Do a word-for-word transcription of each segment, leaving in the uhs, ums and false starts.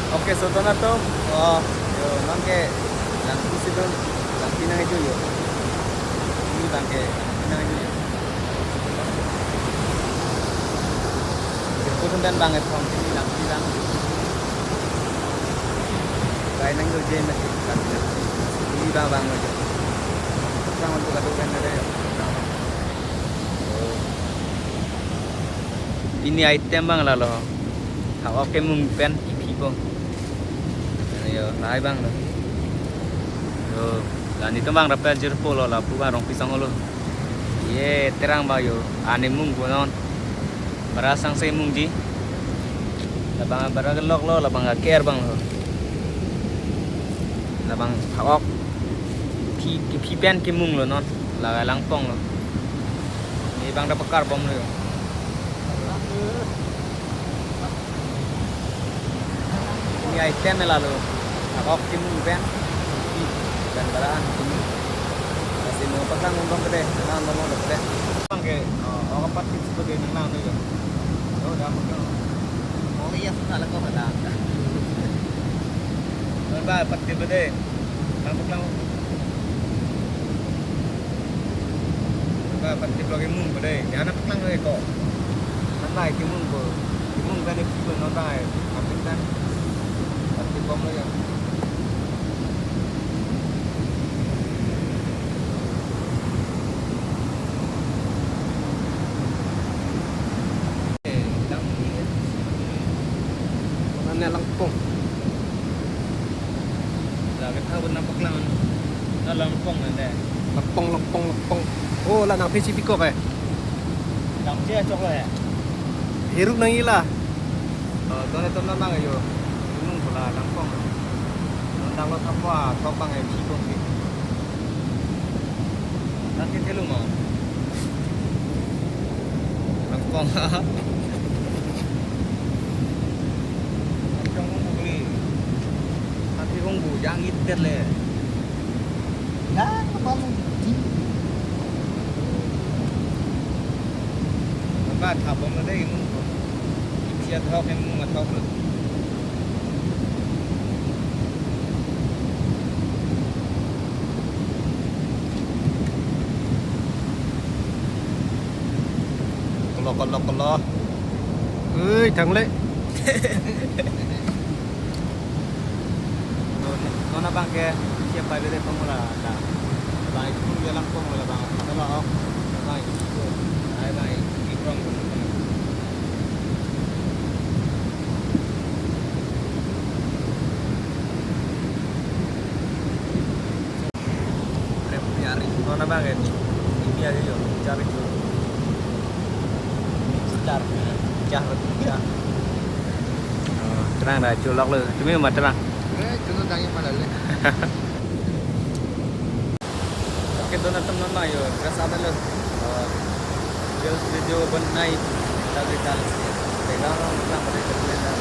Oke, so don atum, oh, yo, non ke langpi si don, langpi nangjo yo. Ini abang ke langpi nangjo yo. Jirpo atum pen abang ethom ini langpi abang. Kai nangjo je mati langpi. Ini abang abang nangjo. Sang untuk adu kan ada ya. Pini item abang lalo. Thak-ok kemung pen kephi po. Yo, lahai abang lo. Yo, la netum abang rapel jirpo lo, lapu abang Rongpi asangho lo. Ye, Terang abang yo, an kemungpo non. Bara sangse mungji. Labang bara kelok lo, labang ke-er abang lo. Labang thak-ok. Kephi, kephi pen kemung lo non. Laga langpong lo. Ini abang dak pakar bom lo yo. Ini item lalo. Thak-ok kemung pen. Kephi pen bara an kemung. Lasi mo paklang undong kede, nang undong lo kede. Abang ke, oh, oh, patit sebagai nang nang lo yo. Yo, dah makan. Oh iya, sudah lah kok ada. Abang patit kede. Lang paklang. Ba, patit lo kemung po dei. Nana paklang lo ko. Nana kemung po. Kemung kan itu non dai. Patit kan. Patit bom lo ya. Eh, lang. Nana langpong. La kethak pun nangpaklang. La langpong nang dei. Langpong, langpong, langpong. Oh, la nangphe si pikok eh. Langche chok lo ya. Hirup nang ila. Oh, don atum nang abang yo. Nung pula langpong. Nang dang lo thap po, ah, thok abang eh, pikok si. Nanti telu mo. Langpong. Langpong kong bukli. Tapi kong bu jang itet le. Ya, kepala di. Ba thap bom lo dei, imung ko. Ipia thok, imung athok lo. Kolo, kolo, kolo. Ui, thang le. Non abang ke siap pai bede pemula ta. Abang itu pun jalan pong la abang. Ada lah ok. Abang itu. Ai abang itu. Rep yari. Non abang ke. Ini aja yo, cari dulu. Ini cucar. Cah, cah. Oh, Terang dak cholok lo. Tumi ma Terang. Eh, cuma dangi malah le. Oke, don atum non abang yo, dress up lo. Oh, reels video bonai, lagi tal. Pegang, pegang, pegang, pegang.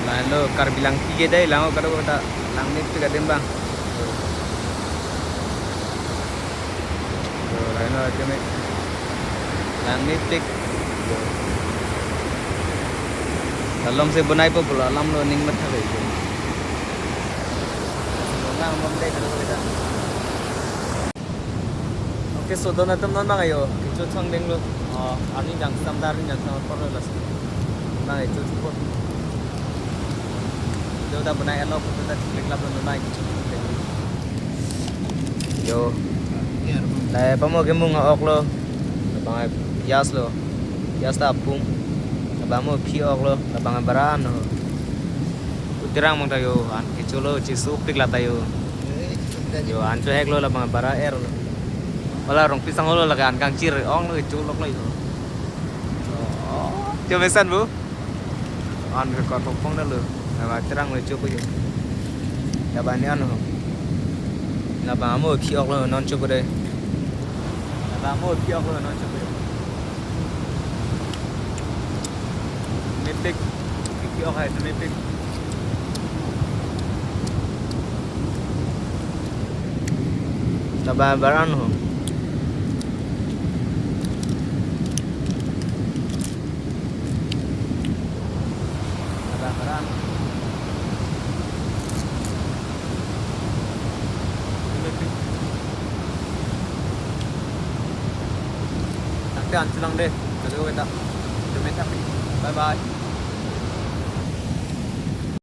Lahenlo Karbi Langpi ke dei, lang kado kata, langmepik adim abang. Yo, lahenlo adim eh. Langmepik. Yo. Alam si bonai po pulo, alam lo ning matha lo. Lang bom dei kado kata. Oke, so don atum non abang yo. Kecho chong denglo. Oh, arni jangsam dar ni jangsam apor lo lasi. Abang yo, kecho chong po. Yo, dak bonai alo, photo dak klik lap lo, abang yo. Yo. Lahai pamo kemung ok lo. Abang yo pias lo. Pias ta apum. Abang mo phi ok lo. Abang bara an lo. Terang abang ta yo, an kecho lo, chesuk pik lata yo. Yo, an chohek lo, labang bara er lo. Wala Rongpi asangho lo, lake an kangchir ong lo, kecho lok lo yo. Oh, yo mesan bu. An ke kot pong pong dah lo. Laba Terang lo chopo yo. Laba ni an ho. Laba mo phi ok lo, non chopo dei. Laba mo phi ok lo, non chopo yo. Mepik. Pik ok hai, mepik. Laba bara an ho. an chelangde. Kadokave ta. Tumi tami. Bye bye.